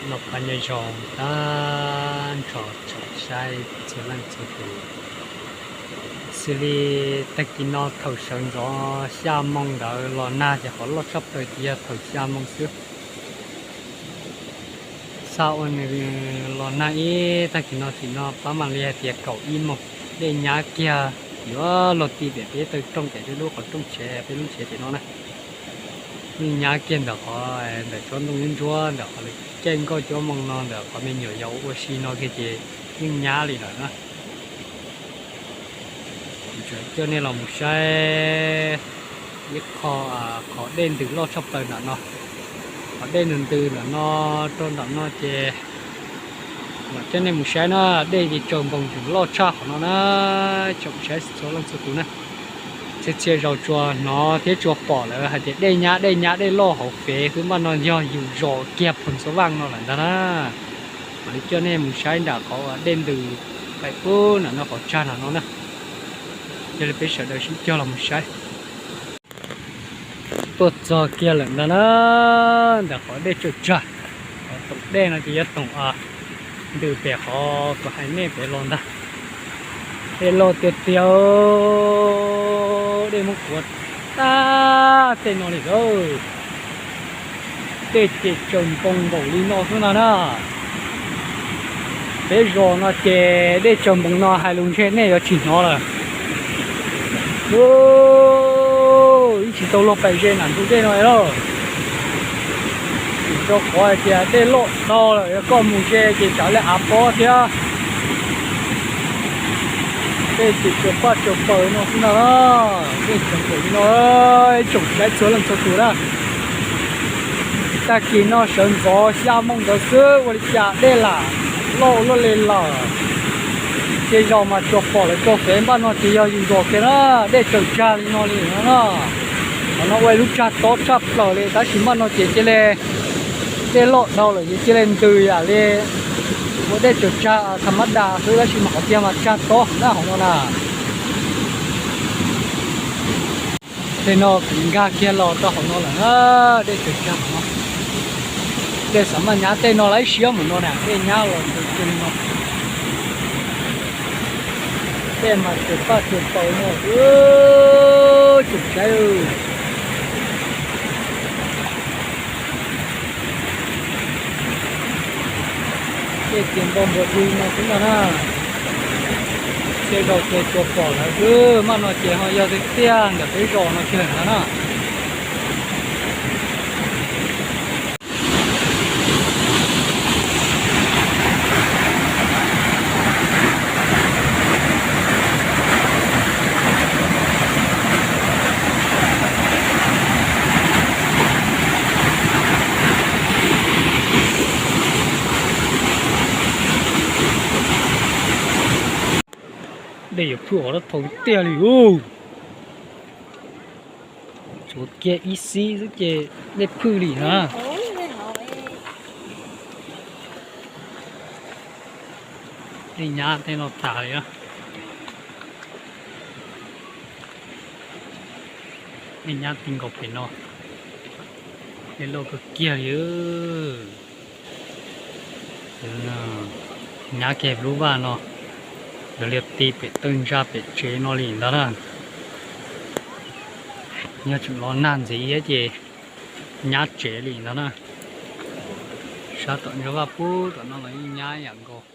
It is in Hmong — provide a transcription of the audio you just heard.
Noj qab nyob zoo tag nrho tsoom saib txhua leej txhua tus. Xws li tag kis no thaum sawv ntxov xya moo ntawd los nag ces qhov loj tshaj plaws ces yog thaum xya moo xwb. Xav ua nws los nag ib tag kis no tim no pab mam li hais tias kaum ib moos, dej nyab kiag yuav luag ti pem peb taw rooj pem peb lub qhov rooj tsev peb lub tsev tim no na. Yeej nyab kiag ntawm qhov ntawm tsob ntoo ntsuab ntawm qhov lawv caij nkoj cuab moo no ntawm qhov me nyuam yaus ua si no kiag ces yeej nyab li lawm na. Kuv tseem coj nej los mus saib ib qho, qhov dej ntws loj tshaj plaws ntawm no. Qhov dej ntws ntws ntawm no rau ntawm no ces los coj nej mus saib na, dej ces tsaws npoos tseem loj tshaj qhov no na, tsoom saib txhua leej txhua tus na. Txhia txhia zaus tsuas hnov thiab tsuas pom lawv hais tias dej nyab dej nyab dej loj hauv fev xwb, npaj no yog yus zos kiag Phoos Xov Vaj no lawm ntag na. Mam li coj nej mus saib nram qhov dej ntws paim pub nram no qhov tsag nram no na. Yog li peb sawv daws sib cog los mus saib. Tuaj txog kiag lawm ntag na, ntawm qhov dej tsaws tsag. Qhov toom dej no ces yog toom ntws pem qhov kuv hais nej pem los ntag. Dej loj tiag tiag, dej muab kuav tag tej no li lawm. Dej ces tsaws npoos npaum li no xwb ntag na. Peb zos no ces dej tsaws npoos no hais lus ntshe nej yuav tsis hnov lawm. Ib tsis tau luag pais ze nram ntug dej no lawm. Vim rau qhov hais tias dej loj dhau lawm, yog koj mus ze ces tsam lej av pob thiab. Dej ces tsaws paj tsaws paws no xwb ntag na. Dej tsaws npaum li no, ib tsoom saib txhua leej txhua tus na. Tag kis no sawv ntxov xya moo ntawd xwb ua li cas dej lam loj ua luaj li lawm. Tej zaus mas tsuas pom lawv tso fev, npaj no ces yog yus zos kiag na, dej tsaws tsag li no li no na. Qhov no ua ib lub tsag tob tshaj plaws li, tab sis npaj no ces cia li dej loj dhau lawm ces cia li ntws yam li ua dej tsaws tsag tham mab das xwb, tab sis mas qhov tiag mas tsag tob na hauv no na. Tej no kuv nkag kiag los rau hauv no lawm na, dej tsaws tsag no. Dej xav maj nyab tej no lawv siab mus no na, dej nyab los ntws kiag li no. Dej mas tsaws paj tsaws paws no, tsoom saib. Dej tias npau npuas dug no xwb ntag na. Tej zaus ces tsuas pom lawv xwb, npaj no ces ho yog tiag tiag ntawm peb zos no kiag ntag na. Dej yuav phwj ov dab thaum tiag li. Tsuav kiag ib xib xwb ces dej phwj li na. Dej nyab tej no tas li. Dej nyab ti nkaus pem no. Dej loj kawg kiag li. Nyab kiag lub vaj no, yuav liag ti pem tawg ntsa pem tsev no li ntag na. Yog tseem los nag ntxiv thiab ces nyab tsev li ntag na. Sab tom ntsa vaj pub tom no los yeej nyab ib yam nkaus.